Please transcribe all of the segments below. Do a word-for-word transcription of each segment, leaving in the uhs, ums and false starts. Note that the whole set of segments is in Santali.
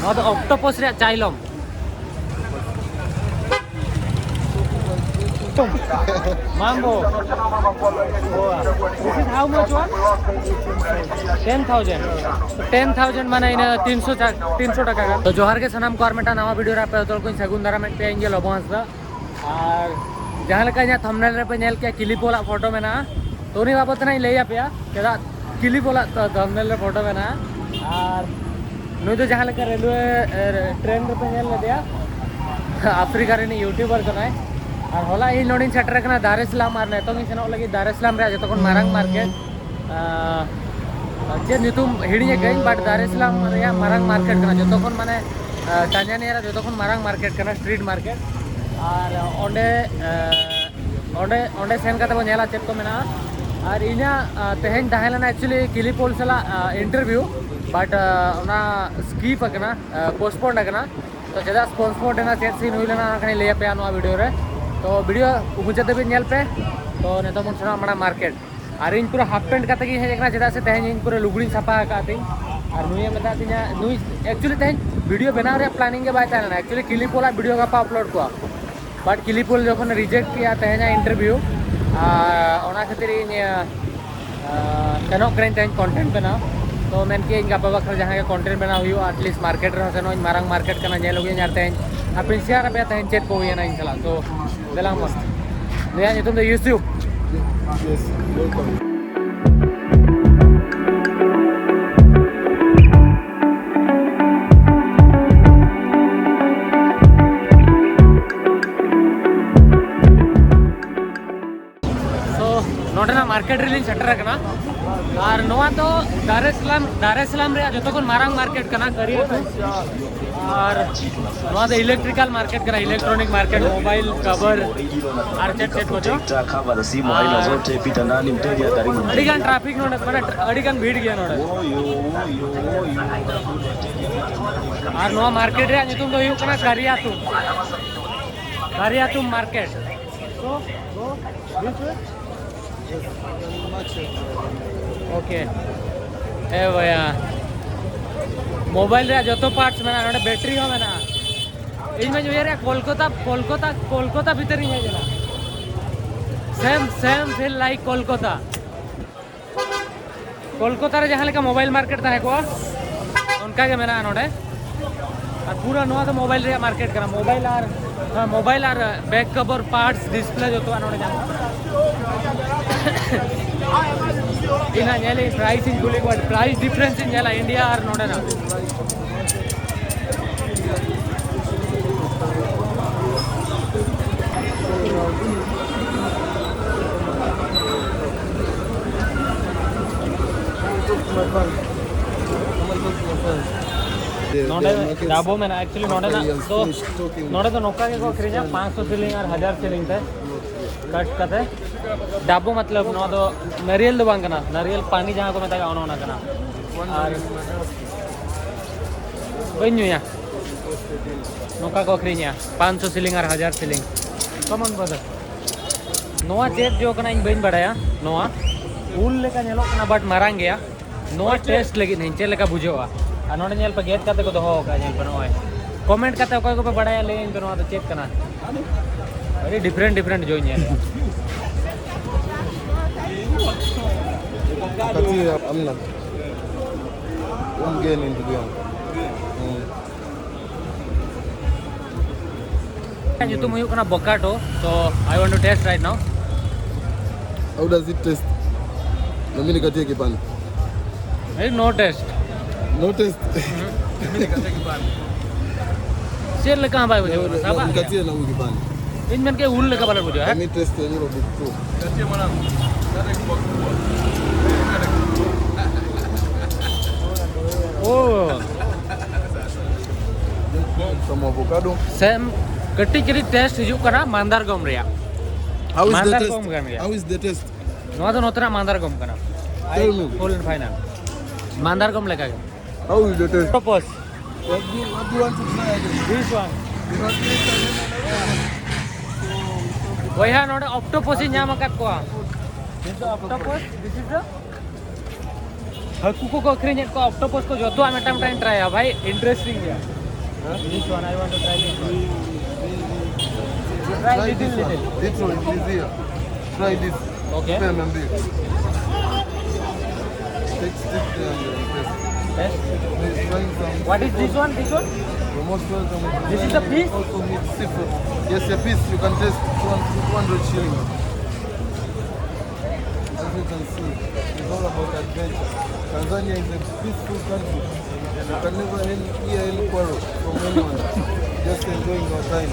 ᱱᱚᱣᱟ ᱫᱚ ᱚᱠᱴᱳᱯᱟᱥ ᱨᱮᱭᱟᱜ ᱪᱟᱭᱞᱚᱢ᱾ Mambo. This is how much one? Ten thousand. Ten thousand ᱢᱟᱱᱮ ᱤᱱᱟᱹ ᱛᱤᱱᱥᱚ ᱪᱟ-, ᱛᱤᱱᱥᱚ ᱴᱟᱠᱟ ᱜᱟᱱ᱾ ᱛᱚ ᱡᱚᱦᱟᱨ ᱜᱮ ᱥᱟᱱᱟᱢ ᱠᱚ, ᱟᱨ ᱢᱤᱫᱴᱟᱝ ᱱᱟᱣᱟ ᱵᱷᱤᱰᱤᱭᱳ ᱨᱮ ᱟᱯᱮ ᱡᱚᱛᱚ ᱦᱚᱲ ᱠᱚᱧ ᱥᱟᱹᱜᱩᱱ ᱫᱟᱨᱟᱢᱮᱫ ᱯᱮᱭᱟ᱾ ᱤᱧ ᱜᱮ ᱞᱚᱵᱚ ᱦᱟᱸᱥᱫᱟ᱾ ᱟᱨ ᱡᱟᱦᱟᱸ ᱞᱮᱠᱟ ᱤᱧᱟᱹᱜ ᱛᱷᱟᱢᱵᱱᱮᱞ ᱨᱮᱯᱮ ᱧᱮᱞ ᱠᱮᱜᱼᱟ, ᱠᱤᱞᱤᱯᱚᱞᱟᱜ ᱯᱷᱳᱴᱳ ᱢᱮᱱᱟᱜᱼᱟ᱾ ᱛᱚ ᱩᱱᱤ ᱵᱟᱵᱚᱫ ᱛᱮ ᱱᱟᱜ ᱤᱧ ᱞᱟᱹᱭ ᱟᱯᱮᱭᱟ ᱪᱮᱫᱟᱜ ᱠᱤᱞᱤᱯᱚᱞᱟᱜ ᱛᱷᱟᱢᱵᱱᱮᱞ ᱨᱮ ᱯᱷᱳᱴᱳ ᱢᱮᱱᱟᱜᱼᱟ᱾ ᱟᱨ ᱱᱩᱭ ᱫᱚ ᱡᱟᱦᱟᱸ ᱞᱮᱠᱟ ᱨᱮᱞᱣᱮ, ᱮ, ᱴᱨᱮᱱ ᱨᱮᱯᱮ ᱧᱮᱞ ᱞᱮᱫᱮᱭᱟ, ᱟᱯᱷᱨᱤᱠᱟ ᱨᱤᱱᱤᱡ ᱭᱩᱴᱩᱵᱟᱨ ᱠᱟᱱᱟᱭ᱾ ᱟᱨ ᱦᱚᱞᱟ ᱤᱧ ᱱᱚᱰᱮᱧ ᱥᱮᱴᱮᱨ ᱟᱠᱟᱱᱟ ᱫᱟᱨᱮᱥᱞᱟᱢ, ᱟᱨ ᱱᱤᱛᱚᱝ ᱤᱧ ᱥᱮᱱᱚᱜ ᱞᱟᱹᱜᱤᱫ ᱫᱟᱨᱮᱥᱞᱟᱢ ᱨᱮᱭᱟᱜ ᱡᱚᱛᱚ ᱠᱷᱚᱱ ᱢᱟᱨᱟᱝ ᱢᱟᱨᱠᱮᱴ, ᱟᱸ, ᱪᱮᱫ ᱧᱩᱛᱩᱢ ᱦᱤᱲᱤᱧ ᱟᱠᱟᱫᱟᱹᱧ, but ᱫᱟᱨᱮᱥᱞᱟᱢ ᱨᱮᱭᱟᱜ ᱢᱟᱨᱟᱝ ᱢᱟᱨᱠᱮᱴ ᱠᱟᱱᱟ, ᱡᱚᱛᱚ ᱠᱷᱚᱱ ᱢᱟᱱᱮ, ᱟᱸ, ᱴᱟᱱᱡᱟᱱᱤᱭᱟ ᱨᱮ ᱡᱚᱛᱚ ᱠᱷᱚᱱ ᱢᱟᱨᱟᱝ ᱢᱟᱨᱠᱮᱴ ᱠᱟᱱᱟ, ᱥᱴᱨᱤᱴ ᱢᱟᱨᱠᱮᱴ᱾ ᱟᱨ ᱚᱸᱰᱮ, ᱟᱸ, ᱚᱸᱰᱮ, ᱚᱸᱰᱮ ᱥᱮᱱ ᱠᱟᱛᱮ ᱵᱚᱱ ᱧᱮᱞᱟ ᱪᱮᱫ ᱠᱚ ᱢᱮᱱᱟᱜᱼᱟ᱾ ᱟᱨ ᱤᱧᱟᱹᱜ, ᱟᱸ, ᱛᱮᱦᱮᱧ ᱛᱟᱦᱮᱸ ᱞᱮᱱᱟ actually ᱠᱤᱞᱤᱯᱳᱞ ᱥᱟᱞᱟᱜ, ᱟᱸ, ᱤᱱᱴᱟᱨᱵᱷᱤᱭᱩ, but, ᱟᱸ, ᱚᱱᱟ ᱥᱠᱤᱯ ᱟᱠᱟᱱᱟ, ᱟᱸ, ᱯᱳᱥᱴᱯᱳᱱᱰ ᱟᱠᱟᱱᱟ᱾ ᱛᱚ ᱪᱮᱫᱟᱜ ᱯᱳᱥᱴᱯᱳᱱᱰ ᱮᱱᱟ, ᱪᱮᱫ ᱥᱤᱱ ᱦᱩᱭ ᱞᱮᱱᱟ, ᱚᱱᱟ ᱠᱷᱟᱱᱤᱧ ᱞᱟᱹᱭ ᱟᱯᱮᱭᱟ ᱱᱚᱣᱟ ᱵᱷᱤᱰᱤᱭᱳ ᱨᱮ᱾ ᱛᱚ ᱵᱷᱤᱰᱤᱭᱳ ᱢᱩᱪᱟᱹᱫ ᱫᱷᱟᱹᱵᱤᱡ ᱧᱮᱞ ᱯᱮ᱾ ᱛᱚ ᱱᱤᱛᱚᱜ ᱵᱚᱱ ᱥᱮᱱᱚᱜᱼᱟ ᱢᱟᱲᱟᱝ ᱢᱟᱨᱠᱮᱴ᱾ ᱟᱨ ᱤᱧ ᱯᱩᱨᱟᱹ ᱦᱟᱯ ᱯᱮᱱᱴ ᱠᱟᱛᱮ ᱜᱤᱧ ᱦᱮᱡ ᱟᱠᱟᱱᱟ, ᱪᱮᱫᱟᱜ ᱥᱮ ᱛᱮᱦᱮᱧ ᱤᱧ ᱯᱩᱨᱟᱹ ᱞᱩᱜᱽᱲᱤᱧ ᱥᱟᱯᱷᱟ ᱟᱠᱟᱫ ᱛᱤᱧ᱾ ᱟᱨ ᱱᱩᱭᱮ ᱢᱮᱛᱟᱫ ᱫᱤᱧᱟ, ᱱᱩᱭ actually ᱛᱮᱦᱮᱧ ᱵᱷᱤᱰᱤᱭᱳ ᱵᱮᱱᱟᱣ ᱨᱮᱭᱟᱜ ᱯᱞᱟᱱᱤᱝ ᱜᱮ ᱵᱟᱭ ᱛᱟᱦᱮᱸ ᱞᱮᱱᱟ᱾ Actually ᱠᱤᱞᱤᱯᱳᱞᱟᱜ ᱵᱷᱤᱰᱤᱭᱳ ᱜᱟᱯᱟ ᱟᱯᱞᱳᱰ ᱠᱚᱣᱟ, but ᱠᱤᱞᱤᱯᱳᱞ ᱡᱚᱠᱷᱚᱱ ᱨᱤᱡᱮᱠᱴ ᱠᱮᱜᱼᱟ ᱛᱮᱦᱮᱧᱟᱜ ᱤᱱᱴᱟᱨᱵᱷᱤᱭᱩ, ᱟᱨ ᱚᱱᱟ ᱠᱷᱟᱹᱛᱤᱨ ᱤᱧ, ᱟᱨ ᱥᱮᱱᱚᱜ ᱠᱟᱹᱱᱟᱹᱧ ᱛᱮᱦᱮᱧ ᱠᱚᱱᱴᱮᱱᱴ ᱵᱮᱱᱟᱣ᱾ ᱛᱚ ᱢᱮᱱ ᱠᱮᱜᱼᱟᱹᱧ ᱜᱟᱯᱟ ᱵᱟᱠᱷᱨᱟ ᱡᱟᱦᱟᱸ ᱜᱮ ᱠᱚᱱᱴᱮᱱᱴ ᱵᱮᱱᱟᱣ ᱦᱩᱭᱩᱜᱼᱟ, at least ᱢᱟᱨᱠᱮᱴ ᱨᱮᱦᱚᱸ ᱥᱮᱱᱚᱜ ᱟᱹᱧ, ᱢᱟᱨᱟᱝ ᱢᱟᱨᱠᱮᱴ ᱠᱟᱱᱟ, ᱧᱮᱞ ᱟᱹᱜᱩᱭᱟᱹᱧ᱾ ᱟᱨ ᱛᱮᱦᱮᱧ ᱦᱟᱯᱮᱧ ᱥᱮᱭᱟᱨ ᱟᱯᱮᱭᱟ ᱛᱮᱦᱮᱧ ᱪᱮᱫ ᱠᱚ ᱦᱩᱭᱮᱱᱟ ᱤᱧ ᱥᱟᱞᱟᱜ᱾ ᱛᱚ ᱫᱮᱞᱟ ᱢᱟ, ᱱᱩᱭᱟᱜ ᱧᱩᱛᱩᱢ ᱫᱚ ᱭᱩᱥᱩᱯ᱾ Yes, welcome. So, ᱱᱚᱰᱮᱱᱟᱜ ᱢᱟᱨᱠᱮᱴ ᱨᱮᱞᱤᱧ ᱥᱮᱴᱮᱨ ᱟᱠᱟᱱᱟ᱾ ᱟᱨ ᱱᱚᱣᱟ ᱫᱚ ᱫᱟᱨᱮᱥᱞᱟᱢ, ᱫᱟᱨᱮᱥᱞᱟᱢ ᱨᱮᱭᱟᱜ ᱡᱚᱛᱚ ᱠᱷᱚᱱ ᱢᱟᱨᱟᱝ ᱢᱟᱨᱠᱮᱴ ᱠᱟᱱᱟ, ᱠᱟᱹᱨᱤᱭᱟᱹ᱾ ᱟᱨ ᱱᱚᱣᱟ ᱫᱚ ᱤᱞᱮᱠᱴᱨᱤᱠᱟᱞ ᱢᱟᱨᱠᱮᱴ ᱠᱟᱱᱟ, ᱤᱞᱮᱠᱴᱨᱚᱱᱤᱠ ᱢᱟᱨᱠᱮᱴ, ᱢᱳᱵᱟᱭᱤᱞ ᱠᱟᱵᱷᱟᱨ ᱟᱨ ᱪᱮᱫ ᱪᱮᱫ ᱠᱚᱪᱚ᱾ ᱟᱨ ᱟᱹᱰᱤ ᱜᱟᱱ ᱴᱨᱟᱯᱷᱤᱠ ᱱᱚᱰᱮ, ᱢᱟᱱᱮ ᱟᱹᱰᱤ ᱜᱟᱱ ᱵᱷᱤᱲ ᱜᱮᱭᱟ ᱱᱚᱰᱮ᱾ ᱟᱨ ᱱᱚᱣᱟ ᱢᱟᱨᱠᱮᱴ ᱨᱮᱭᱟᱜ ᱧᱩᱛᱩᱢ ᱫᱚ ᱦᱩᱭᱩᱜ ᱠᱟᱱᱟ ᱠᱟᱨᱤᱭᱟᱛᱩᱢ, ᱠᱟᱨᱤᱭᱟᱛᱩᱢ market. So, go this way. Okay. ए भैया, ᱢᱳᱵᱟᱭᱤᱞ ᱨᱮᱭᱟᱜ ᱡᱚᱛᱚ ᱯᱟᱨᱴᱥ ᱢᱮᱱᱟᱜᱼᱟ ᱱᱚᱰᱮ, ᱵᱮᱴᱨᱤ ᱦᱚᱸ ᱢᱮᱱᱟᱜᱼᱟ᱾ ᱤᱧ ᱢᱟᱧ ᱩᱭᱦᱟᱹᱨᱮᱜᱼᱟ ᱠᱳᱞᱠᱟᱛᱟ, ᱠᱳᱞᱠᱟᱛᱟ, ᱠᱳᱞᱠᱟᱛᱟ ᱵᱷᱤᱛᱤᱨ ᱤᱧ ᱦᱮᱡ ᱮᱱᱟ᱾ Same, same feel like Kolkata. Kolkata ᱨᱮ ᱡᱟᱦᱟᱸ ᱞᱮᱠᱟ ᱢᱳᱵᱟᱭᱤᱞ ᱢᱟᱨᱠᱮᱴ ᱛᱟᱦᱮᱸ ᱠᱚᱜᱼᱟ, ᱚᱱᱠᱟ ᱜᱮ ᱢᱮᱱᱟᱜᱼᱟ ᱱᱚᱰᱮ᱾ ᱟᱨ ᱯᱩᱨᱟᱹ ᱱᱚᱣᱟ ᱫᱚ ᱢᱳᱵᱟᱭᱤᱞ ᱨᱮᱭᱟᱜ ᱢᱟᱨᱠᱮᱴ ᱠᱟᱱᱟ, ᱢᱳᱵᱟᱭᱤᱞ ᱟᱨ, ᱦᱮᱸ, ᱢᱳᱵᱟᱭᱤᱞ ᱟᱨ ᱵᱮᱠ ᱠᱚᱵᱷᱟᱨ, ᱯᱟᱨᱴᱥ, ᱰᱤᱥᱯᱞᱮ ᱡᱚᱛᱚᱣᱟᱜ ᱱᱚᱰᱮ ᱧᱟᱢᱚᱜᱼᱟ᱾ ᱤᱧ ᱦᱟᱸᱜ ᱧᱮᱞ ᱤᱧ, ᱯᱨᱟᱭᱤᱥ ᱤᱧ ᱠᱩᱞᱤ ᱠᱚᱣᱟ, ᱯᱨᱟᱭᱤᱥ ᱰᱤᱯᱷᱟᱨᱮᱱᱥ ᱤᱧ ᱧᱮᱞᱟ ᱤᱱᱰᱤᱭᱟ ᱟᱨ ᱱᱚᱰᱮᱱᱟᱜ᱾ ᱱᱚᱰᱮ ᱰᱟᱵᱚ ᱢᱮᱱᱟᱜᱼᱟ, actually ᱱᱚᱰᱮᱱᱟᱜ ᱫᱚ, ᱱᱚᱰᱮ ᱫᱚ ᱱᱚᱝᱠᱟ ᱜᱮᱠᱚ ᱟᱹᱠᱷᱨᱤᱧᱟ, ᱯᱟᱸᱪᱥᱚ ᱥᱤᱞᱤᱝ ᱟᱨ ᱦᱟᱡᱟᱨ ᱥᱤᱞᱤᱝ ᱛᱮ ᱠᱟᱴ ᱠᱟᱛᱮ᱾ ᱰᱟᱵᱚ ᱢᱚᱛᱞᱚᱵ ᱱᱚᱣᱟ ᱫᱚ ᱱᱟᱨᱤᱭᱮᱞ ᱫᱚ ᱵᱟᱝ ᱠᱟᱱᱟ, ᱱᱟᱨᱤᱭᱮᱞ ᱯᱟᱱᱤ ᱡᱟᱦᱟᱸ ᱠᱚ ᱢᱮᱛᱟᱜᱼᱟ, ᱚᱱᱮ ᱚᱱᱟ ᱠᱟᱱᱟ᱾ ᱟᱨ ᱵᱟᱹᱧ ᱧᱩᱭᱟ, ᱱᱚᱝᱠᱟ ᱠᱚ ᱟᱹᱠᱷᱨᱤᱧᱟ, ᱯᱟᱸᱪᱥᱚ ᱥᱤᱞᱤᱝ ᱟᱨ ᱦᱟᱡᱟᱨ ᱥᱤᱞᱤᱝ᱾ Come on brother, ᱱᱚᱣᱟ ᱪᱮᱫ ᱡᱚ ᱠᱟᱱᱟ ᱤᱧ ᱵᱟᱹᱧ ᱵᱟᱲᱟᱭᱟ᱾ ᱱᱚᱣᱟ ᱩᱞ ᱞᱮᱠᱟ ᱧᱮᱞᱚᱜ ᱠᱟᱱᱟ, but ᱢᱟᱨᱟᱝ ᱜᱮᱭᱟ᱾ ᱱᱚᱣᱟ ᱴᱮᱥᱴ ᱞᱟᱹᱜᱤᱫ ᱤᱧ ᱪᱮᱫ ᱞᱮᱠᱟ ᱵᱩᱡᱷᱟᱹᱜᱼᱟ᱾ ᱟᱨ ᱱᱚᱰᱮ ᱧᱮᱞ ᱯᱮ, ᱜᱮᱫ ᱠᱟᱛᱮ ᱠᱚ ᱫᱚᱦᱚ ᱟᱠᱟᱫᱼᱟ᱾ ᱧᱮᱞ ᱯᱮ, ᱱᱚᱜᱼᱚᱭ ᱠᱚᱢᱮᱱᱴ ᱠᱟᱛᱮ ᱚᱠᱚᱭ ᱠᱚᱯᱮ ᱵᱟᱲᱟᱭᱟ, ᱞᱟᱹᱭᱟᱹᱧ ᱯᱮ ᱱᱚᱣᱟ ᱫᱚ ᱪᱮᱫ ᱠᱟᱱᱟ᱾ ᱟᱹᱰᱤ ᱰᱤᱯᱷᱟᱨᱮᱱᱴ ᱰᱤᱯᱷᱟᱨᱮᱱᱴ ᱡᱚᱧ ᱧᱮᱞᱮᱫᱼᱟ᱾ ᱠᱟᱹᱴᱤᱡ ᱟᱢ ᱱᱟ᱾ ᱩᱢ ᱜᱮ ᱱᱤᱱ ᱫᱩᱜᱤᱭᱟᱢ᱾ ᱦᱩᱸ᱾ ᱧᱩᱛᱩᱢ ᱦᱩᱭᱩᱜ ᱠᱟᱱᱟ ᱵᱚᱠᱟᱴᱳ, so I want to taste right now. How does it taste? Let me get a pan. Hey, no taste. No taste. ᱪᱮᱫ ᱞᱮᱠᱟ ᱦᱚᱸ ᱵᱟᱭ ᱵᱩᱡᱷᱟᱹᱣ ᱠᱟᱱᱟ, ᱥᱟᱵᱟᱜ ᱜᱮᱭᱟ᱾ ᱠᱟᱹᱴᱤᱡ ᱱᱟ ᱩᱜᱤ ᱯᱟᱱ᱾ ᱤᱧ ᱢᱮᱱ ᱠᱮᱫ ᱩᱞ ᱞᱮᱠᱟ ᱵᱟᱞᱮ ᱵᱩᱡᱷᱟᱹᱣᱟ, ᱦᱮᱸ? Let me taste a little bit too. O. Some avocado. ᱥᱮᱢ ᱠᱟᱹᱴᱤᱡ ᱠᱟᱹᱴᱤᱡ ᱴᱮᱥᱴ ᱦᱤᱡᱩᱜ ᱠᱟᱱᱟ ᱢᱟᱱᱫᱟᱨ ᱜᱚᱢ ᱨᱮᱭᱟᱜ᱾ How is the Mandore taste? ᱜᱚᱢ ᱠᱟᱱ ᱜᱮᱭᱟ᱾ How is the taste? ᱱᱚᱣᱟ ᱫᱚ ᱱᱚᱛᱮᱱᱟᱜ ᱢᱟᱱᱫᱟᱨ ᱜᱚᱢ ᱠᱟᱱᱟ᱾ Tell me. Full and final. Mandore ᱜᱚᱢ ᱞᱮᱠᱟ ᱜᱮ᱾ How is the taste? Octopus. What do you, what do you want to try again? This one. ᱵᱚᱭᱦᱟ, ᱱᱚᱰᱮ ᱚᱠᱴᱳᱯᱟᱥ ᱤᱧ ᱧᱟᱢ ᱟᱠᱟᱫ ᱠᱚᱣᱟ᱾ This is the octopus, this is the ᱦᱟᱹᱠᱩ ᱠᱚᱠᱚ ᱟᱹᱠᱷᱨᱤᱧᱮᱫ ᱠᱚᱣᱟ, ᱚᱠᱴᱳᱯᱟᱥ ᱠᱚ, ᱡᱚᱛᱚᱣᱟᱜ ᱢᱤᱫᱴᱟᱝ ᱢᱤᱫᱴᱟᱝ ᱴᱨᱟᱭᱟ ᱵᱷᱟᱭ, ᱤᱱᱴᱟᱨᱮᱥᱴᱤᱝ ᱜᱮᱭᱟ᱾ This one, I want to try this one. Try little, little. This one, easier. Try this. Okay. Pen and this. Take stick and uh, press. Yes. He's trying some. What is this one? This one? You're most welcome. This is a piece? Also meat seafood. Yes, a piece. You can taste two hundred, two hundred shillings. As you can see, it's all about adventure. Tanzania is a peaceful country. You can never any, hear any quarrel from anyone. Just enjoying your time.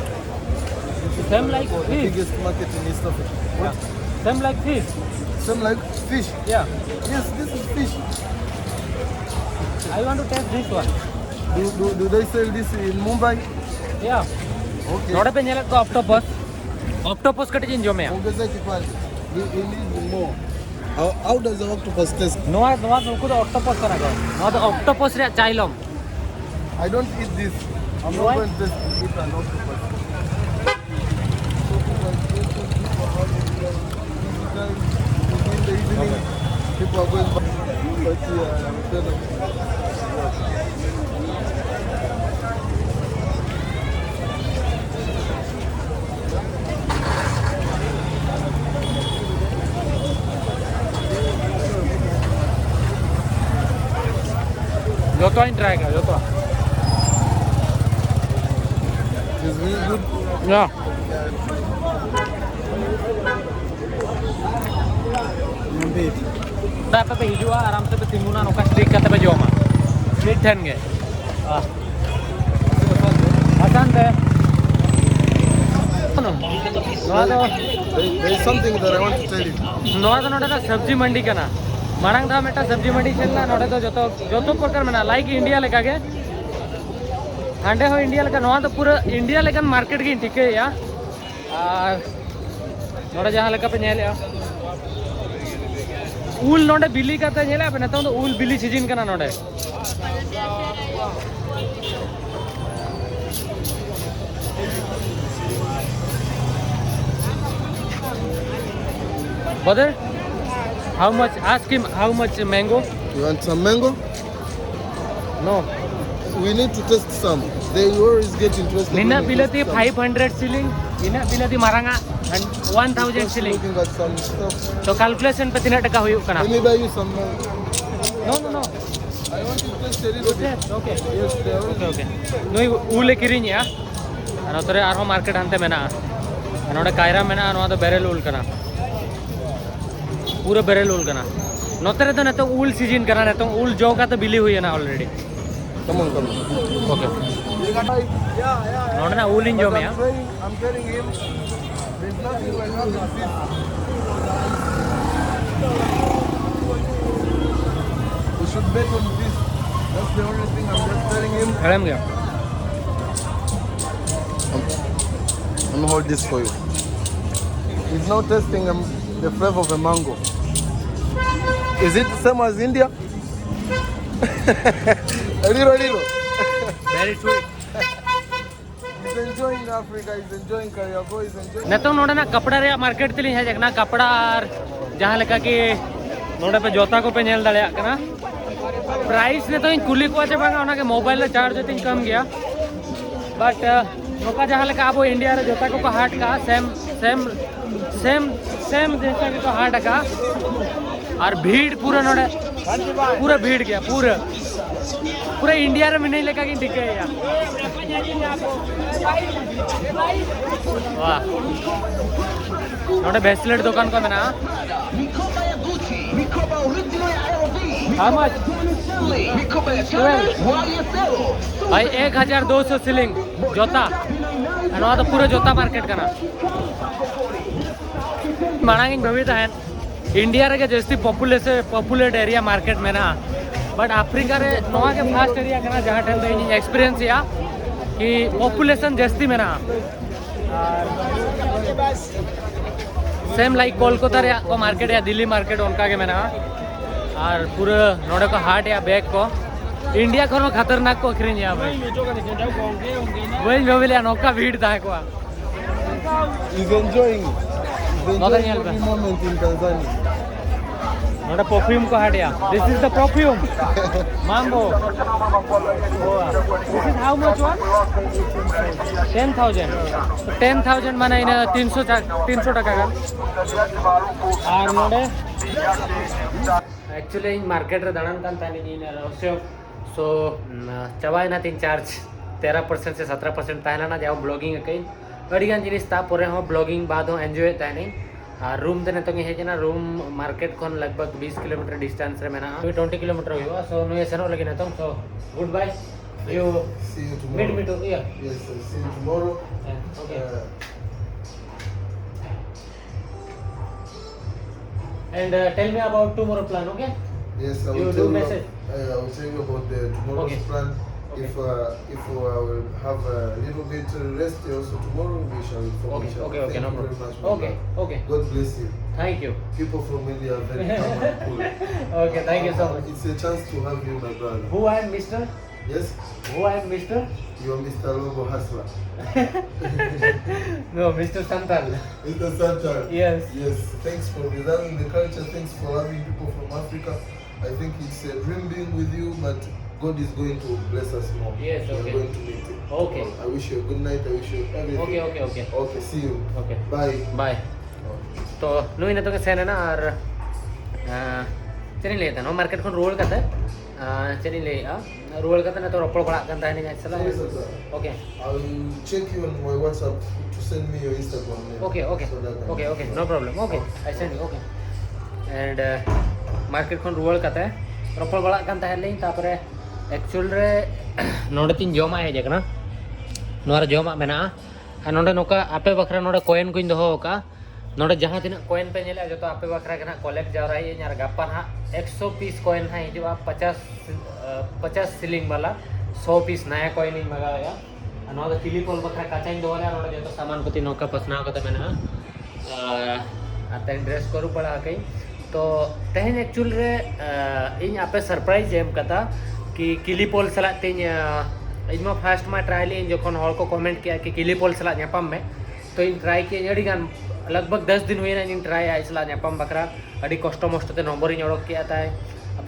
This is Same like the fish. Biggest market in East Africa. What? Same like fish. Same like fish. Yeah. Yes, this is fish. I want to taste this one. Do, do, do they sell this in Mumbai? Yeah. Okay. ᱱᱚᱰᱮ ᱯᱮ ᱧᱮᱞᱮᱫ ᱠᱚᱣᱟ ᱚᱠᱴᱳᱯᱟᱥ, ᱚᱠᱴᱳᱯᱟᱥ ᱠᱟᱹᱴᱤᱡ ᱤᱧ ᱡᱚᱢᱮᱭᱟ᱾ Ongezea kipande. We, we need more. How, how does the octopus taste? ᱱᱚᱣᱟ ᱱᱚᱣᱟ ᱱᱩᱠᱩ ᱫᱚ ᱚᱠᱴᱳᱯᱟᱥ ᱠᱟᱱᱟ ᱠᱚ᱾ ᱱᱚᱣᱟ ᱫᱚ ᱚᱠᱴᱳᱯᱟᱥ ᱨᱮᱭᱟᱜ ᱪᱟᱭᱞᱚᱢ᱾ I don't eat this. I'm not going to eat an octopus. People are going back. But, yeah, I'm telling you. ᱡᱚᱛᱚᱣᱟᱜ ᱤᱧ ᱴᱨᱟᱭ ᱠᱟᱜᱼᱟ, ᱡᱚᱛᱚᱣᱟᱜ᱾ It's really good. ᱭᱟ᱾ ᱟᱯᱮ ᱯᱮ ᱦᱤᱡᱩᱜᱼᱟ, ᱟᱨᱟᱢ ᱥᱮ ᱯᱮ ᱛᱤᱸᱜᱩᱱᱟ, ᱱᱚᱝᱠᱟ ᱥᱴᱤᱠ ᱠᱟᱛᱮ ᱯᱮ ᱡᱚᱢᱟ ᱢᱤᱫ ᱴᱷᱮᱱ ᱜᱮ᱾ ᱟᱦ᱾ ᱟᱥᱟᱱ ᱛᱮ᱾ ᱱᱚᱣᱟ ᱫᱚ There, there is something that I want to tell you. ᱱᱚᱣᱟ ᱫᱚ ᱱᱚᱰᱮ ᱫᱚ ᱥᱚᱵᱽᱡᱤ ᱢᱟᱱᱰᱤ ᱠᱟᱱᱟ᱾ ᱢᱟᱲᱟᱝ ᱫᱷᱟᱣ ᱢᱤᱫᱴᱟᱝ ᱥᱚᱵᱽᱡᱤ ᱢᱟᱱᱰᱤ ᱥᱮᱱ ᱞᱮᱱᱟ, ᱱᱚᱰᱮ ᱫᱚ ᱡᱚᱛᱚ, ᱡᱚᱛᱚ ᱯᱨᱚᱠᱟᱨ ᱢᱮᱱᱟᱜᱼᱟ, ᱞᱟᱭᱤᱠ ᱤᱱᱰᱤᱭᱟ ᱞᱮᱠᱟ ᱜᱮ᱾ ᱦᱟᱸᱰᱮ ᱦᱚᱸ ᱤᱱᱰᱤᱭᱟ ᱞᱮᱠᱟ, ᱱᱚᱣᱟ ᱫᱚ ᱯᱩᱨᱟᱹ ᱤᱱᱰᱤᱭᱟ ᱞᱮᱠᱟᱱ ᱢᱟᱨᱠᱮᱴ ᱜᱤᱧ ᱴᱷᱤᱠᱟᱹᱭᱮᱫᱼᱟ᱾ ᱟᱨ ᱱᱚᱰᱮ ᱡᱟᱦᱟᱸ ᱞᱮᱠᱟ ᱯᱮ ᱧᱮᱞᱮᱫᱼᱟ, ᱩᱞ ᱱᱚᱰᱮ ᱵᱤᱞᱤ ᱠᱟᱛᱮ ᱧᱮᱞᱮᱫᱼᱟ ᱯᱮ, ᱱᱤᱛᱚᱝ ᱫᱚ ᱩᱞ ᱵᱤᱞᱤ ᱥᱤᱡᱤᱱ ᱠᱟᱱᱟ ᱱᱚᱰᱮ᱾ Brother, how much? Ask him how much mango. You want some mango? No. We need to taste some. They always get interested when you taste some. Nina bilati five hundred shilling, ina bilati maranga one thousand shilling. Looking at some stuff. So calculation pe tina taka huyuk kana? Let me buy you some mango. No, no, no. I want to taste a little bit. Yes, okay. Yes, there is. Okay. ᱱᱩᱭ ᱩᱞᱮ ᱠᱤᱨᱤᱧᱮᱜᱼᱟ᱾ ᱟᱨ ᱱᱚᱛᱮ ᱨᱮ ᱟᱨᱦᱚᱸ ᱢᱟᱨᱠᱮᱴ ᱦᱟᱱᱛᱮ ᱢᱮᱱᱟᱜᱼᱟ᱾ ᱟᱨ ᱱᱚᱰᱮ ᱠᱟᱭᱨᱟ ᱢᱮᱱᱟᱜᱼᱟ, ᱱᱚᱣᱟ ᱫᱚ ᱵᱮᱨᱮᱞ ᱩᱞ ᱠᱟᱱᱟ᱾ ᱯᱩᱨᱟᱹ ᱵᱮᱨᱮᱞ ᱩᱞ ᱠᱟᱱᱟ᱾ ᱱᱚᱛᱮ ᱨᱮᱫᱚ ᱱᱤᱛᱚᱝ ᱩᱞ ᱥᱤᱡᱤᱱ ᱠᱟᱱᱟ, ᱱᱤᱛᱚᱝ ᱩᱞ ᱡᱚ ᱠᱟᱛᱮ ᱵᱤᱞᱤ ᱦᱩᱭᱮᱱᱟ already᱾ Come on, come on. Okay. ᱱᱚᱰᱮᱱᱟᱜ ᱩᱞᱤᱧ ᱡᱚᱢᱮᱜᱼᱟ᱾ I'm telling him, there's nothing like having this. We should bet on this. That's the only thing I'm just telling him. ᱦᱮᱲᱮᱢ ᱜᱮᱭᱟ᱾ Let me hold this for you. He's now testing um, the flavor of a mango. Is it the same as India? A little, little. Very sweet. He's enjoying Africa, he's enjoying Kariako, he's enjoying. ᱱᱤᱛᱚᱝ ᱱᱚᱰᱮᱱᱟᱜ ᱠᱟᱯᱲᱟ ᱨᱮᱭᱟᱜ ᱢᱟᱨᱠᱮᱴ ᱛᱮᱞᱤᱧ ᱦᱮᱡ ᱟᱠᱟᱱᱟ᱾ ᱠᱟᱯᱲᱟ ᱟᱨ ᱡᱟᱦᱟᱸ ᱞᱮᱠᱟ ᱠᱤ ᱱᱚᱰᱮ ᱯᱮ ᱡᱚᱛᱟ ᱠᱚᱯᱮ ᱧᱮᱞ ᱫᱟᱲᱮᱭᱟᱜ ᱠᱟᱱᱟ᱾ ᱯᱨᱟᱭᱤᱥ ᱱᱤᱛᱚᱝ ᱤᱧ ᱠᱩᱞᱤ ᱠᱚᱣᱟ ᱪᱮ ᱵᱟᱝᱟ, ᱚᱱᱟᱜᱮ ᱢᱳᱵᱟᱭᱤᱞ ᱨᱮ ᱪᱟᱨᱡᱽ ᱛᱤᱧ ᱠᱚᱢ ᱜᱮᱭᱟ᱾ ᱵᱟᱴ ᱱᱚᱝᱠᱟ ᱡᱟᱦᱟᱸ ᱞᱮᱠᱟ ᱟᱵᱚ ᱤᱱᱰᱤᱭᱟ ᱨᱮ ᱡᱚᱛᱟ ᱠᱚᱠᱚ ᱦᱟᱴ ᱠᱟᱜᱼᱟ, ᱥᱮᱢ ᱥᱮᱢ ᱥᱮᱢ ᱥᱮᱢ ᱡᱮᱥᱟ ᱜᱮᱠᱚ ᱦᱟᱴ ᱟᱠᱟᱫᱼᱟ᱾ ᱟᱨ ᱵᱷᱤᱲ ᱯᱩᱨᱟᱹ ᱱᱚᱰᱮ, ᱯᱩᱨᱟᱹ ᱵᱷᱤᱲ ᱜᱮᱭᱟ, ᱯᱩᱨᱟᱹ ᱯᱩᱨᱟᱹ ᱤᱱᱰᱤᱭᱟ ᱨᱮ ᱢᱤᱱᱟᱹᱧ ᱞᱮᱠᱟ ᱜᱤᱧ ᱴᱷᱤᱠᱟᱹᱭᱮᱫᱼᱟ᱾ ᱣᱟᱦ, ᱱᱚᱰᱮ ᱵᱨᱮᱥᱞᱮᱴ ᱫᱚᱠᱟᱱ ᱠᱚ ᱢᱮᱱᱟᱜᱼᱟ᱾ How much? Twelve. ᱵᱷᱟᱭ, ᱮᱠ ᱦᱟᱡᱟᱨ ᱫᱩ ᱥᱚ ᱥᱤᱞᱤᱝ ᱡᱚᱛᱟ᱾ ᱟᱨ ᱱᱚᱣᱟ ᱫᱚ ᱯᱩᱨᱟᱹ ᱡᱚᱛᱟ ᱢᱟᱨᱠᱮᱴ ᱠᱟᱱᱟ᱾ ᱢᱟᱲᱟᱝ ᱤᱧ ᱵᱷᱟᱹᱵᱤ ᱛᱟᱦᱮᱸᱫ ᱤᱱᱰᱤᱭᱟ ᱨᱮᱜᱮ ᱡᱟᱹᱥᱛᱤ ᱯᱚᱯᱩᱞᱮᱥᱚᱱ, ᱯᱚᱯᱩᱞᱮᱴ ᱮᱨᱤᱭᱟ ᱢᱟᱨᱠᱮᱴ ᱢᱮᱱᱟᱜᱼᱟ, ᱵᱟᱴ ᱟᱯᱷᱨᱤᱠᱟ ᱨᱮ ᱱᱚᱣᱟ ᱜᱮ ᱯᱷᱟᱥᱴ ᱮᱨᱤᱭᱟ ᱠᱟᱱᱟ ᱡᱟᱦᱟᱸ ᱴᱷᱮᱱ ᱫᱚ ᱤᱧᱤᱧ ᱮᱠᱥᱯᱤᱨᱤᱭᱮᱱᱥ ᱮᱜᱼᱟ ᱠᱤ ᱯᱚᱯᱩᱞᱮᱥᱚᱱ ᱡᱟᱹᱥᱛᱤ ᱢᱮᱱᱟᱜᱼᱟ᱾ ᱟᱨ ᱥᱮᱢ ᱞᱟᱭᱤᱠ ᱠᱳᱞᱠᱟᱛᱟ ᱨᱮᱭᱟᱜ ᱠᱚ ᱢᱟᱨᱠᱮᱴ ᱮᱜᱼᱟ, ᱫᱤᱞᱞᱤ ᱢᱟᱨᱠᱮᱴ ᱚᱱᱠᱟ ᱜᱮ ᱢᱮᱱᱟᱜᱼᱟ᱾ ᱟᱨ ᱯᱩᱨᱟᱹ ᱱᱚᱰᱮ ᱠᱚ ᱦᱟᱴ ᱮᱜᱼᱟ ᱵᱮᱜᱽ ᱠᱚ, ᱤᱱᱰᱤᱭᱟ ᱠᱷᱚᱱ ᱦᱚᱸ ᱠᱷᱟᱛᱟᱨᱱᱟᱠ ᱠᱚ ᱟᱹᱠᱷᱨᱤᱧᱮᱜᱼᱟ ᱵᱷᱟᱭ᱾ ᱵᱟᱹᱧ ᱵᱷᱟᱹᱵᱤ ᱞᱮᱜᱼᱟ ᱱᱚᱝᱠᱟ ᱵᱷᱤᱲ ᱛᱟᱦᱮᱸ ᱠᱚᱜᱼᱟ᱾ He's enjoying, he's ᱱᱚᱛᱮ enjoying ᱧᱮᱞ ᱯᱮ᱾ Every moment in Tanzania. ᱱᱚᱰᱮ perfume ᱠᱚ ᱦᱟᱴᱮᱜᱼᱟ. This is the perfume. Mambo. This is how much one? Ten thousand. Ten thousand ᱢᱟᱱᱮ ᱤᱱᱟᱹ ᱛᱤᱱᱥᱚ ᱪᱟ- ᱛᱤᱱᱥᱚ ᱴᱟᱠᱟ ᱜᱟᱱ. ᱟᱨ ᱱᱚᱰᱮ actually ᱤᱧ market ᱨᱮ ᱫᱟᱬᱟᱱ ᱠᱟᱱ ᱛᱟᱦᱮᱱᱤᱧ ᱤᱱᱟᱹ ᱨᱚᱦᱚᱥᱭᱚ. So ᱪᱟᱵᱟᱭᱮᱱᱟ ᱛᱤᱧ charge. ᱛᱮᱨᱚ percent ᱥᱮ ᱥᱟᱛᱨᱚ percent ᱛᱟᱦᱮᱸ ᱞᱮᱱᱟ, ᱡᱟᱦᱟᱸ vlogging ᱟᱠᱟᱫᱟᱹᱧ ᱟᱹᱰᱤ ᱜᱟᱱ ᱡᱤᱱᱤᱥ, ᱛᱟᱯᱚᱨᱮ ᱦᱚᱸ vlogging ᱵᱟᱫ ᱦᱚᱸ enjoy ᱮᱫ ᱛᱟᱦᱮᱱᱤᱧ. ᱟᱨ room ᱛᱮ ᱱᱤᱛᱚᱝ ᱤᱧ ᱦᱮᱡ ᱮᱱᱟ. Room market ᱠᱷᱚᱱ ᱞᱟᱜᱽ ᱵᱷᱟᱜᱽ ᱵᱤᱥ kilometer distance ᱨᱮ ᱢᱮᱱᱟᱜᱼᱟ, twenty kilometer ᱦᱩᱭᱩᱜᱼᱟ. So ᱱᱩᱭ ᱥᱮᱱᱚᱜ ᱞᱟᱹᱜᱤᱫ ᱱᱤᱛᱚᱝ. So goodbye. You See you meet tomorrow. me to, yeah. Yes, I'll see you tomorrow. Yeah, okay. Uh, And uh, tell me about tomorrow plan, okay? yes, I You will do tell you. message. Uh, I will tell you about the tomorrow's Okay. plan. Okay. If uh, if uh, I will have a little bit uh, rest also tomorrow, we shall inform Okay, each other. Okay, okay, Thank no you very problem. Much, my Okay, brother. Okay. God bless you. Thank you. People from India are very calm and cool. Okay, thank you so much. It's a chance to have you, my brother. Who I am, Mister? Yes, Who I am, Mister? you are Mister Lobo Hustler. No, Mister Santal. Mister Santal. Yes. Yes. Thanks for preserving the culture. Thanks for loving people from Africa. I think it's a dream being with you, but God is going to bless us more. Yes, We okay. are going to meet. Okay. I wish you a good night. I wish you everything. Okay, okay, okay. Okay. See you. Okay. Bye. Bye. Okay. ᱛᱚ ᱱᱩᱭ ᱱᱤᱛᱚᱝ ᱮ ᱥᱮᱱ ᱮᱱᱟ ᱟᱨ ᱪᱮᱫ ᱤᱧ ᱞᱟᱹᱭᱮᱫ ᱛᱟᱦᱮᱱᱟ, ᱢᱟᱨᱠᱮᱴ ᱠᱷᱚᱱ ᱨᱩᱣᱟᱹᱲ ᱠᱟᱛᱮ ᱪᱮᱫ ᱤᱧ ᱞᱟᱹᱭᱮᱫᱼᱟ, ᱨᱩᱣᱟᱹᱲ ᱠᱟᱛᱮ ᱱᱤᱛᱚᱜ ᱨᱚᱯᱚᱲ ᱵᱟᱲᱟᱜ ᱠᱟᱱ ᱛᱟᱦᱮᱱᱤᱧ ᱟᱡ ᱥᱟᱞᱟᱜ. Sorry, sir, sir. Okay. I will check you on my WhatsApp to send me your Instagram name. Okay, okay. So that I Okay, can okay. No problem. Okay. I send you. Okay. And uh, market ᱠᱷᱚᱱ ᱨᱩᱣᱟᱹᱲ ᱠᱟᱛᱮ ᱨᱚᱯᱚᱲ ᱵᱟᱲᱟᱜ ᱠᱟᱱ ᱛᱟᱦᱮᱸᱫ ᱞᱤᱧ, ᱛᱟᱯᱚᱨᱮ actual ᱨᱮ ᱱᱚᱰᱮ ᱛᱤᱧ ᱡᱚᱢᱟᱜ ᱦᱮᱡ ᱟᱠᱟᱱᱟ. ᱱᱚᱣᱟ ᱨᱮ ᱡᱚᱢᱟᱜ ᱢᱮᱱᱟᱜᱼᱟ. ᱟᱨ ᱱᱚᱰᱮ ᱱᱚᱝᱠᱟ ᱟᱯᱮ ᱵᱟᱠᱷᱨᱟ ᱱᱚᱰᱮ coin ᱠᱚᱧ ᱫᱚᱦᱚ ᱟᱠᱟᱫᱼᱟ. ᱱᱚᱰᱮ ᱡᱟᱦᱟᱸ ᱛᱤᱱᱟᱹᱜ coin ᱯᱮ ᱧᱮᱞᱮᱫᱼᱟ, ᱡᱚᱛᱚ ᱟᱯᱮ ᱵᱟᱠᱷᱨᱟ ᱜᱮ ᱱᱟᱦᱟᱜ collect ᱡᱟᱣᱨᱟᱭᱮᱫᱼᱟᱹᱧ. ᱟᱨ ᱜᱟᱯᱟ ᱱᱟᱦᱟᱜ ᱮᱠᱥᱚ piece coin ᱱᱟᱦᱟᱜ ᱦᱤᱡᱩᱜᱼᱟ, ᱯᱚᱪᱟᱥ ᱯᱚᱪᱟᱥ ᱥᱤᱞᱤᱝ ᱵᱟᱞᱟ, ᱥᱚ piece ᱱᱟᱭᱟ coin ᱤᱧ ᱢᱟᱜᱟᱣᱮᱫᱼᱟ. ᱟᱨ ᱱᱚᱣᱟ ᱫᱚ ᱠᱤᱞᱤ ᱯᱚᱞ ᱵᱟᱠᱷᱨᱟ ᱠᱟᱪᱟᱧ ᱫᱚᱦᱚ ᱞᱮᱫᱼᱟ. ᱱᱚᱰᱮ ᱡᱚᱛᱚ ᱥᱟᱢᱟᱱ ᱠᱚᱛᱮ ᱱᱚᱝᱠᱟ ᱯᱟᱥᱱᱟᱣ ᱠᱟᱛᱮ ᱢᱮᱱᱟᱜᱼᱟ. ᱟᱨ ᱛᱮᱦᱮᱧ dress ᱠᱚ ᱟᱹᱨᱩᱵ ᱵᱟᱲᱟ ᱟᱠᱟᱫᱟᱹᱧ. ᱛᱚ ᱛᱮᱦᱮᱧ actual ᱨᱮ ᱤᱧ ᱟᱯᱮ surprise ᱮ ᱮᱢ ᱠᱟᱫᱟ ᱠᱤ ᱠᱤᱞᱤ ᱯᱚᱞ ᱥᱟᱞᱟᱜ ᱛᱤᱧ, ᱤᱧ ᱢᱟ first ᱢᱟ try ᱞᱮᱫ ᱟᱹᱧ, ᱡᱚᱠᱷᱚᱱ ᱦᱚᱲ ᱠᱚ comment ᱠᱮᱫᱼᱟ ᱠᱤ ᱠᱤᱞᱤ ᱯᱚᱞ ᱥᱟᱞᱟᱜ ᱧᱟᱯᱟᱢ ᱢᱮ, ᱛᱚ ᱤᱧ ᱴᱨᱟᱭ ᱠᱮᱫᱟᱹᱧ ᱟᱹᱰᱤ ᱜᱟᱱ, ᱞᱟᱜᱽ ᱵᱷᱟᱜᱽ ᱫᱚᱥ ᱫᱤᱱ ᱦᱩᱭᱱᱟ ᱤᱧ ᱴᱨᱟᱭᱟ ᱟᱡ ᱥᱟᱞᱟᱜ ᱧᱟᱯᱟᱢ ᱵᱟᱠᱷᱨᱟ᱾ ᱟᱹᱰᱤ ᱠᱚᱥᱴᱚ ᱢᱚᱥᱴᱚ ᱛᱮ ᱱᱚᱢᱵᱚᱨᱤᱧ ᱚᱰᱚᱠ ᱠᱮᱫᱟ ᱛᱟᱭ᱾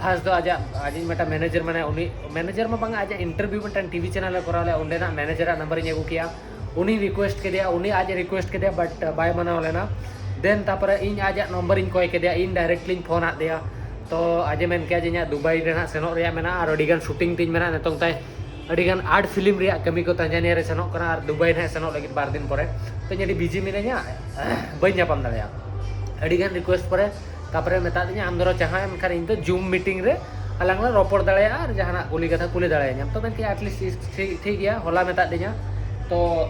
ᱯᱷᱟᱥᱴ ᱫᱚ ᱟᱡᱟᱜ, ᱟᱡᱤᱡ ᱢᱤᱫᱴᱟᱝ ᱢᱮᱱᱮᱡᱟᱨ, ᱢᱟᱱᱮ ᱩᱱᱤ ᱢᱮᱱᱮᱡᱟᱨ ᱢᱟ ᱵᱟᱝᱟ, ᱟᱡᱟᱜ ᱤᱱᱴᱟᱨᱵᱷᱤᱭᱩ ᱢᱤᱫᱴᱟᱝ ᱴᱤᱵᱷᱤ ᱪᱮᱱᱮᱞ ᱮ ᱠᱚᱨᱟᱣ ᱞᱮᱫᱟ, ᱚᱸᱰᱮᱱᱟᱜ ᱢᱮᱱᱮᱡᱟᱨᱟᱜ ᱱᱟᱢᱵᱟᱨᱤᱧ ᱟᱹᱜᱩ ᱠᱮᱫᱟ᱾ ᱩᱱᱤ ᱨᱤᱠᱩᱭᱮᱥᱴ ᱠᱮᱫᱮᱭᱟ, ᱩᱱᱤ ᱟᱡ ᱮ ᱨᱤᱠᱩᱭᱮᱥᱴ ᱠᱮᱫᱮᱭᱟ, ᱵᱟᱴ ᱵᱟᱭ ᱢᱟᱱᱟᱣ ᱞᱮᱱᱟ᱾ ᱫᱮᱱ ᱛᱟᱨᱯᱚᱨᱮ ᱤᱧ ᱟᱡᱟᱜ ᱱᱚᱢᱵᱚᱨᱤᱧ ᱠᱚᱭ ᱠᱮᱫᱮᱭᱟ, ᱤᱧ ᱰᱟᱭᱨᱮᱠᱴᱞᱤᱧ ᱯᱷᱳᱱ ᱟᱫ ᱫᱮᱭᱟ᱾ ᱛᱚ ᱟᱡ ᱮ ᱢᱮᱱ ᱠᱮᱫᱟ ᱡᱮ ᱤᱧᱟᱹᱜ ᱫᱩᱵᱟᱭ ᱨᱮ ᱱᱟᱦᱟᱜ ᱥᱮᱱᱚᱜ ᱨᱮᱭᱟᱜ ᱢᱮᱱᱟᱜᱼᱟ ᱟᱨ ᱟᱹᱰᱤᱜᱟᱱ ᱥᱩᱴᱤᱝ ᱛᱤᱧ ᱢᱮᱱᱟᱜᱼᱟ, ᱱᱤᱛᱚᱝ ᱛᱟᱭ ᱟᱹᱰᱤᱜᱟᱱ ᱟᱨᱴ ᱯᱷᱤᱞᱢ ᱨᱮᱭᱟᱜ ᱠᱟᱹᱢᱤ ᱠᱚ ᱛᱟᱸᱡᱟᱱᱤᱭᱟ ᱨᱮ ᱥᱮᱱᱚᱜ ᱠᱟᱱᱟ ᱟᱨ ᱫᱩᱵᱟᱭ ᱱᱟᱦᱟᱜ ᱥᱮᱱᱚᱜ ᱞᱟᱹᱜᱤᱫ ᱵᱟᱨ ᱫᱤᱱ ᱯᱚᱨᱮ᱾ ᱛᱚ ᱤᱧ ᱟᱹᱰᱤ ᱵᱤᱡᱤ ᱢᱤᱱᱟᱹᱧᱟ, ᱵᱟᱹᱧ ᱧᱟᱯᱟᱢ ᱫᱟᱲᱮᱭᱟᱜᱼᱟ᱾ ᱟᱹᱰᱤᱜᱟᱱ ᱨᱤᱠᱩᱭᱮᱥᱴ ᱯᱚᱨᱮ ᱛᱟᱨᱯᱚᱨᱮ ᱢᱮᱛᱟᱫᱤᱧᱟ, "ᱟᱢ ᱫᱷᱚᱨᱚ ᱡᱟᱦᱟᱸ ᱮᱱᱠᱷᱟᱱ ᱤᱧ ᱫᱚ ᱡᱩᱢ ᱢᱤᱴᱤᱝ ᱨᱮ ᱟᱞᱟᱝ ᱞᱟᱝ ᱨᱚᱯᱚᱲ ᱫᱟᱲᱮᱭᱟᱜᱼᱟ ᱟᱨ ᱡᱟᱦᱟᱱᱟᱜ ᱠᱩᱞᱤ ᱠᱟᱛᱷᱟ ᱠᱩᱞᱤ ᱫᱟᱲᱮᱭᱟᱹᱧᱟᱢ᱾" ᱛᱚ ᱢᱮᱱ ᱠᱮᱫᱼᱟ, "ᱟᱴᱞᱤᱥᱴ ᱴᱷᱤᱠ, ᱴᱷᱤᱠ ᱜᱮᱭᱟ, ᱦᱚᱞᱟ ᱢᱮᱛᱟᱫ ᱞᱤᱧᱟ᱾" ᱛᱚ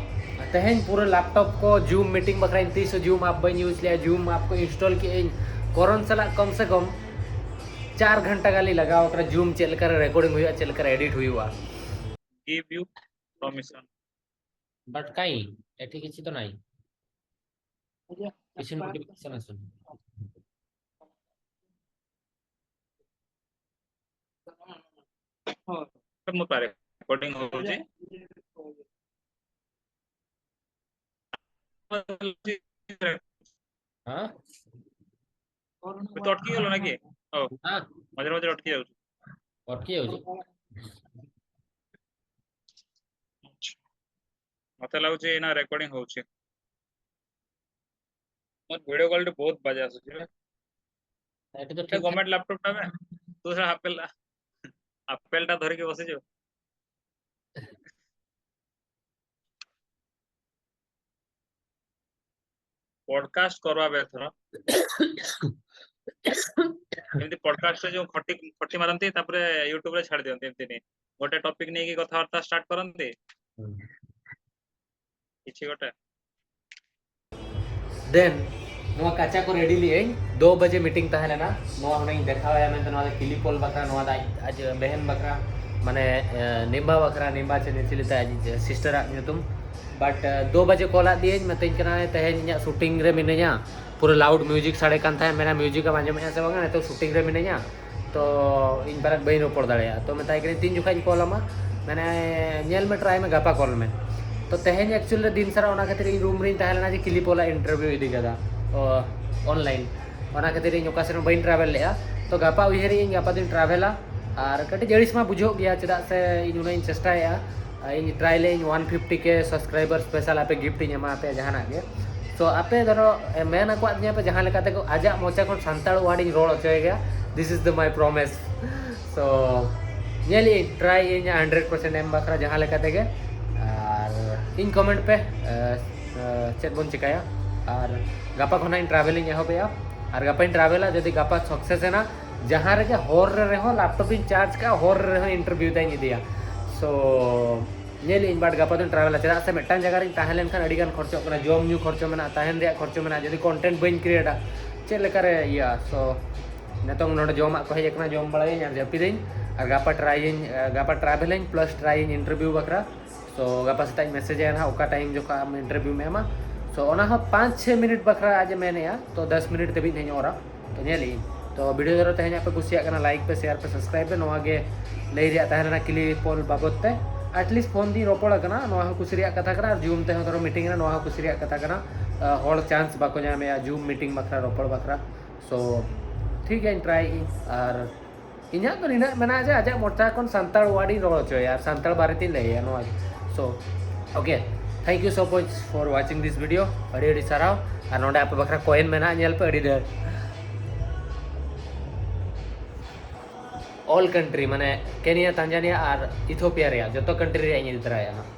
ᱛᱮᱦᱮᱧ ᱯᱩᱨᱟᱹ ᱞᱮᱯᱴᱚᱯ ᱠᱚ ᱡᱩᱢ ᱢᱤᱴᱤᱝ ᱵᱟᱠᱷᱨᱟ, ᱤᱧ ᱛᱤᱥ ᱦᱚᱸ ᱡᱩᱢ ᱟᱯ ᱵᱟᱹᱧ ᱤᱭᱩᱡᱽ ᱞᱮᱜᱼᱟ, ᱡᱩᱢ ᱟᱯ ᱠᱚ ᱤᱱᱥᱴᱚᱞ ᱠᱮᱫᱼᱟᱹᱧ ᱠᱚᱨᱚᱱ ᱥᱟᱞᱟᱜ ᱠᱚᱢ ᱥᱮ ᱠᱚᱢ ᱪᱟᱨ ᱜᱷᱚᱱᱴᱟ ᱜᱟᱱ ᱞᱤᱧ ᱞᱟᱜᱟᱣ ᱠᱟᱱᱟ, ᱡᱩᱢ ᱪᱮᱫ ᱞᱮᱠᱟᱨᱮ ᱨᱮᱠᱚᱨᱰᱤᱝ ᱦᱩᱭᱩᱜᱼᱟ, ᱪᱮᱫ ᱞᱮᱠᱟᱨᱮ ᱮᱰᱤᱴ ᱦᱩᱭᱩᱜᱼᱟ᱾ Give you permission. But କାଇଁ ଏଠି କିଛି ତ ନାହିଁ, କିଛି ନୋଟିଫିକେସନ ଆସୁନି। ମୁଁ ରେକର୍ଡିଂ ହଉଛି। ହଁ, ତୁ ଅଟକି ଗଲୁ ନା କି? ହଉ, ହଁ, ମଝିରେ ମଝିରେ ଅଟକି ଯାଉଛୁ। ଅଟକି ଯାଉଛି। ମତେ ଲାଗୁଛି ଏଇନା ରେକର୍ଡିଂ ହଉଛି। ମୋର ଭିଡିଓ କ୍ୱାଲିଟି ବହୁତ ବାଜେ ଆସୁଛି ରେ। ଏଠି ତ ଏ ଠିକ୍ ଠାକ୍। ଗଭର୍ଣ୍ଣମେଣ୍ଟ ଲାପଟପ ଟା ବେ, ତୁ ସେଟା ଆପେଲ, ଆପେଲ ଟା ଧରିକି ବସିଛୁ। ପଡକାଷ୍ଟ କରିବା ବେ ଏଥର। ଏମିତି ପଡକାଷ୍ଟରେ ଯୋଉ ଖଟି, ଖଟି ମାରନ୍ତି, ତାପରେ ୟୁଟ୍ୟୁବରେ ଛାଡି ଦିଅନ୍ତି, ଏମିତି ନାଇଁ। ଗୋଟେ ଟପିକ ନେଇକି କଥାବାର୍ତ୍ତା ଷ୍ଟାର୍ଟ କରନ୍ତି, ହୁଁ। କିଛି ଗୋଟେ। ଦେନ୍ ᱱᱚᱣᱟ ᱠᱟᱪᱟ ᱠᱚ ᱨᱮᱰᱤ ᱞᱮᱜᱼᱟᱹᱧ, ᱫᱩ ᱵᱟᱡᱮ ᱢᱤᱴᱤᱝ ᱛᱟᱦᱮᱸ ᱞᱮᱱᱟ᱾ ᱱᱚᱣᱟ ᱦᱩᱱᱟᱹᱝ ᱤᱧ ᱫᱮᱠᱷᱟᱣ ᱟᱭᱟ ᱢᱮᱱᱛᱮ, ᱱᱚᱣᱟ ᱫᱚ ᱠᱤᱞᱤ ᱯᱚᱞ ᱵᱟᱠᱷᱨᱟ, ᱱᱚᱣᱟ ᱫᱚ ᱟᱡ, ᱟᱡ ᱵᱮᱦᱮᱱ ᱵᱟᱠᱷᱨᱟ, ᱢᱟᱱᱮ, ᱮ, ᱱᱤᱢᱵᱟ ᱵᱟᱠᱷᱨᱟ, ᱱᱤᱢᱵᱟ ᱪᱮ ᱪᱤᱞᱤ ᱛᱟᱭ ᱟᱡ ᱥᱤᱥᱴᱟᱨᱟᱜ ᱧᱩᱛᱩᱢ᱾ ᱵᱟᱴ, ᱮ, ᱫᱩ ᱵᱟᱡᱮ ᱠᱚᱞ ᱟᱫᱤᱭᱟᱹᱧ, ᱢᱮᱛᱟᱹᱧ ᱠᱟᱱᱟᱭ, "ᱛᱮᱦᱮᱧ ᱤᱧᱟᱹᱜ ᱥᱩᱴᱤᱝ ᱨᱮ ᱢᱤᱱᱟᱹᱧᱟ, ᱯᱩᱨᱟᱹ ᱞᱟᱣᱩᱰ ᱢᱤᱭᱩᱡᱤᱠ ᱥᱟᱰᱮ ᱠᱟᱱ ᱛᱟᱦᱮᱸᱫ, ᱢᱮᱱᱟ ᱢᱤᱭᱩᱡᱤᱠ ᱮᱢ ᱟᱸᱡᱚᱢᱮᱫᱼᱟ ᱥᱮ ᱵᱟᱝᱟ, ᱱᱤᱛᱚᱜ ᱥᱩᱴᱤᱝ ᱨᱮ ᱢᱤᱱᱟᱹᱧᱟ, ᱛᱚ ᱤᱧ ᱯᱟᱞᱮᱫ ᱵᱟᱹᱧ ᱨᱚᱯᱚᱲ ᱫᱟᱲᱮᱭᱟᱜᱼᱟ᱾" ᱛᱚ ᱢᱮᱛᱟᱭ ᱠᱟᱹᱱᱟᱹᱧ, "ᱛᱤᱱ ᱡᱚᱠᱷᱟᱡ ᱤᱧ ᱠᱚᱞ ᱟᱢᱟ?" ᱢᱮᱱᱟᱭ, "ᱧᱮᱞ ᱢᱮ, ᱴᱨᱟᱭ ᱢᱮ, ᱜᱟᱯᱟ ᱠᱚᱞ ᱢᱮ᱾" ᱛᱚ ᱛᱮᱦᱮᱧ actually ᱨᱮ ᱫᱤᱱ ᱥᱟᱨᱟ ᱚᱱᱟ ᱠᱷᱟᱹᱛᱤᱨ ᱤᱧ ᱨᱩᱢ ᱨᱤᱧ ᱛᱟᱦᱮᱸ ᱞᱮᱱᱟ ᱡᱮ ᱠᱤᱞᱤ ᱯᱚᱞᱟᱜ ᱤᱱᱴᱟᱨᱵᱷᱤᱭᱩ ᱤᱫᱤ ᱠᱟᱫᱟ ᱚᱱᱞᱟᱭᱤᱱ᱾ ᱚᱱᱟ ᱠᱷᱟᱹᱛᱤᱨ ᱤᱧ ᱚᱠᱟ ᱥᱮᱫ ᱦᱚᱸ ᱵᱟᱹᱧ ᱴᱨᱟᱵᱷᱮᱞ ᱞᱮᱫᱼᱟ᱾ ᱛᱚ ᱜᱟᱯᱟ ᱩᱭᱦᱟᱹᱨᱮᱜᱼᱟᱹᱧ ᱜᱟᱯᱟ ᱫᱚᱧ ᱴᱨᱟᱵᱷᱮᱞᱟ, ᱟᱨ ᱠᱟᱹᱴᱤᱡ ᱟᱹᱲᱤᱥ ᱢᱟ ᱵᱩᱡᱷᱟᱹᱜ ᱜᱮᱭᱟ, ᱪᱮᱫᱟᱜ ᱥᱮ ᱤᱧ ᱩᱱᱟᱹᱜ ᱤᱧ ᱪᱮᱥᱴᱟᱭᱮᱫᱼᱟ᱾ ᱤᱧ ᱴᱨᱟᱭ ᱞᱮᱫᱼᱟᱹᱧ ᱚᱣᱟᱱ ᱯᱷᱤᱯᱴᱤ ᱠᱮ ᱥᱟᱵᱥᱠᱨᱟᱭᱵᱟᱨ ᱥᱯᱮᱥᱟᱞ ᱟᱯᱮ ᱜᱤᱯᱷᱴ ᱤᱧ ᱮᱢᱟ ᱯᱮᱭᱟ ᱡᱟᱦᱟᱱᱟᱜ ᱜᱮ᱾ ᱥᱚ ᱟᱯᱮ ᱫᱷᱚᱨᱚ ᱢᱮᱱ ᱟᱠᱟᱫ ᱫᱤᱧᱟ ᱯᱮ ᱡᱟᱦᱟᱸ ᱞᱮᱠᱟ ᱛᱮᱜᱮ ᱟᱡᱟᱜ ᱢᱚᱪᱟ ᱠᱷᱚᱱ ᱥᱟᱱᱛᱟᱲ ᱣᱟᱨᱰ ᱤᱧ ᱨᱚᱲ ᱦᱚᱪᱚᱭ ᱜᱮᱭᱟ, this is the my promise. ᱥᱚ ᱧᱮᱞᱮᱜᱼᱟᱹᱧ, ᱴᱨᱟᱭ ᱤᱧ ᱦᱟᱱᱰᱨᱮᱰ ᱯᱟᱨᱥᱮᱱᱴ ᱮᱢ ᱵᱟᱠᱷᱨᱟ ᱡᱟᱦᱟᱸ ᱞᱮᱠᱟ ᱛᱮᱜᱮ, ᱟᱨ ᱤᱧ ᱠᱚᱢᱮᱱᱴ ᱯᱮ ᱪᱮᱫ ᱵᱚᱱ ᱪᱮᱠᱟᱭᱟ᱾ ᱟᱨ ᱜᱟᱯᱟ ᱠᱷᱚᱱᱟᱜ ᱤᱧ ᱴᱨᱟᱵᱷᱮᱞᱤᱧ ᱮᱦᱚᱵᱮᱜᱼᱟ, ᱟᱨ ᱜᱟᱯᱟᱧ ᱴᱨᱟᱵᱷᱮᱞᱟ ᱡᱩᱫᱤ ᱜᱟᱯᱟ ᱥᱟᱠᱥᱮᱥ ᱮᱱᱟ, ᱡᱟᱦᱟᱸ ᱨᱮᱜᱮ ᱦᱚᱨ ᱨᱮ ᱨᱮᱦᱚᱸ ᱞᱮᱯᱴᱚᱯ ᱤᱧ ᱪᱟᱨᱡᱽ ᱠᱟᱜᱼᱟ, ᱦᱚᱨ ᱨᱮ ᱨᱮᱦᱚᱸ ᱤᱱᱴᱟᱨᱵᱷᱤᱭᱩ ᱛᱟᱭ ᱤᱧ ᱤᱫᱤᱭᱟ᱾ ᱥᱚ ᱧᱮᱞᱮᱜᱼᱟᱹᱧ, ᱵᱟᱴ ᱜᱟᱯᱟ ᱫᱚᱧ ᱴᱨᱟᱵᱷᱮᱞᱟ, ᱪᱮᱫᱟᱜ ᱥᱮ ᱢᱤᱫᱴᱟᱝ ᱡᱟᱭᱜᱟ ᱨᱤᱧ ᱛᱟᱦᱮᱸ ᱞᱮᱱᱠᱷᱟᱱ ᱟᱹᱰᱤ ᱜᱟᱱ ᱠᱷᱚᱨᱪᱚᱜ ᱠᱟᱱᱟ, ᱡᱚᱢ ᱧᱩ ᱠᱷᱚᱨᱪᱚ ᱢᱮᱱᱟᱜᱼᱟ, ᱛᱟᱦᱮᱱ ᱨᱮᱭᱟᱜ ᱠᱷᱚᱨᱪᱚ ᱢᱮᱱᱟᱜᱼᱟ, ᱡᱩᱫᱤ ᱠᱚᱱᱴᱮᱱᱴ ᱵᱟᱹᱧ ᱠᱨᱤᱭᱮᱴᱟ ᱪᱮᱫ ᱞᱮᱠᱟᱨᱮ ᱤᱭᱟᱹᱜᱼᱟ᱾ ᱥᱚ ᱱᱤᱛᱚᱝ ᱱᱚᱰᱮ ᱡᱚᱢᱟᱜ ᱠᱚ ᱦᱮᱡ ᱟᱠᱟᱱᱟ, ᱡᱚᱢ ᱵᱟᱲᱟᱭᱟᱹᱧ ᱟᱨ ᱡᱟᱹᱯᱤᱫᱟᱹᱧ, ᱟᱨ ᱜᱟᱯᱟ ᱴᱨᱟᱭᱟᱹᱧ, ᱜᱟᱯᱟ ᱴᱨᱟᱵᱷᱮᱞᱟᱹᱧ ᱯᱞᱟᱥ ᱴᱨᱟᱭᱟᱹᱧ ᱤᱱᱴᱟᱨᱵᱷᱤᱭᱩ ᱵᱟᱠᱷᱨᱟ᱾ ᱥᱚ ᱜᱟᱯᱟ ᱥᱮᱛᱟᱜ ᱤᱧ ᱢᱮᱥᱮᱡᱽ ᱟᱭᱟ ᱱᱟᱦᱟᱜ ᱚᱠᱟ ᱴᱟᱭᱤᱢ ᱡᱚᱠᱷᱚᱱ ᱟᱢ ᱤᱱᱴᱟᱨᱵᱷᱤᱭᱩᱢ ᱮᱢᱟ᱾ ᱥᱚ ᱚᱱᱟ ᱦᱚᱸ ᱯᱟᱸᱪ ᱪᱷᱚᱭ ᱢᱤᱱᱤᱴ ᱵᱟᱠᱷᱨᱟ ᱟᱡ ᱮ ᱢᱮᱱᱮᱜᱼᱟ, ᱛᱚ ᱫᱚᱥ ᱢᱤᱱᱤᱴ ᱫᱷᱟᱹᱵᱤᱡ ᱱᱟᱦᱟᱜ ᱤᱧ ᱚᱨᱟ᱾ ᱛᱚ ᱧᱮᱞᱮᱜᱼᱟᱹᱧ᱾ ᱛᱚ ᱵᱷᱤᱰᱤᱭᱳ ᱫᱷᱚᱨᱚ ᱛᱮᱦᱮᱧᱟᱜ ᱯᱮ ᱠᱩᱥᱤᱭᱟᱜ ᱠᱟᱱᱟ, ᱞᱟᱭᱤᱠ ᱯᱮ, ᱥᱮᱭᱟᱨ ᱯᱮ, ᱥᱟᱵᱥᱠᱨᱟᱭᱤᱵ ᱯᱮ᱾ ᱱᱚᱣᱟ ᱜᱮ ᱞᱟᱹᱭ ᱨᱮᱭᱟᱜ ᱛᱟᱦᱮᱸ ᱞᱮᱱᱟ ᱠᱤᱞᱤ ᱯᱚᱞ ᱵᱟᱵᱚᱫ ᱛᱮ᱾ ᱮᱴᱞᱤᱥᱴ ᱯᱷᱳᱱ ᱛᱤᱧ ᱨᱚᱯᱚᱲ ᱟᱠᱟᱱᱟ, ᱱᱚᱣᱟ ᱦᱚᱸ ᱠᱩᱥᱤ ᱨᱮᱭᱟᱜ ᱠᱟᱛᱷᱟ ᱠᱟᱱᱟ, ᱟᱨ ᱡᱩᱢ ᱛᱮᱦᱚᱸ ᱫᱷᱚᱨᱚ ᱢᱤᱴᱤᱝ ᱨᱮ, ᱱᱚᱣᱟ ᱦᱚᱸ ᱠᱩᱥᱤ ᱨᱮᱭᱟᱜ ᱠᱟᱛᱷᱟ ᱠᱟᱱᱟ᱾ ᱦᱚᱲ ᱪᱟᱱᱥ ᱵᱟᱠᱚ ᱧᱟᱢᱮᱜᱼᱟ ᱡᱩᱢ ᱢᱤᱴᱤᱝ ᱵᱟᱠᱷᱨᱟ, ᱨᱚᱯᱚᱲ ᱵᱟᱠᱷᱨᱟ᱾ ᱥᱚ ᱴᱷᱤᱠ ᱜᱮᱭᱟᱧ ᱴᱨᱟᱭᱮᱜᱼᱟᱹᱧ, ᱟᱨ ᱤᱧᱟᱹᱜ ᱫᱚ ᱱᱤᱱᱟᱹᱜ ᱢᱮᱱᱟᱜᱼᱟ ᱡᱮ ᱟᱡᱟᱜ ᱢᱚᱪᱟ ᱠᱷᱚᱱ ᱥᱟᱱᱛᱟᱲ ᱣᱟᱨᱰ ᱤᱧ ᱨᱚᱲ ᱦᱚᱪᱚᱭᱟ ᱟᱨ ᱥᱟᱱᱛᱟᱲ ᱵᱟᱨᱮᱛᱤᱧ ᱞᱟᱹᱭᱟ ᱱᱚᱣᱟ ᱜᱮ᱾ ᱥᱚ okay, thank you so much for watching this video. ᱟᱹᱰᱤ ᱟᱹᱰᱤ ᱥᱟᱨᱦᱟᱣ᱾ ᱟᱨ ᱱᱚᱰᱮ ᱟᱯᱮ ᱵᱟᱠᱷᱨᱟ ᱠᱚᱭᱮᱱ ᱢᱮᱱᱟᱜᱼᱟ, ᱧᱮᱞ ᱯᱮ ᱟᱹᱰᱤ ᱰᱷᱮᱨ᱾ ᱚᱞ ᱠᱟᱱᱴᱨᱤ ᱢᱟᱱᱮ ᱠᱮᱱᱤᱭᱟ, ᱛᱟᱱᱡᱟᱱᱤᱭᱟ ᱟᱨ ᱤᱛᱷᱳᱯᱤᱭᱟ ᱨᱮᱭᱟᱜ ᱡᱚᱛᱚ ᱠᱟᱱᱴᱨᱤ ᱨᱮᱭᱟᱜ ᱤᱧ ᱤᱫᱤ ᱛᱚᱨᱟᱭᱟ ᱦᱟᱸᱜ᱾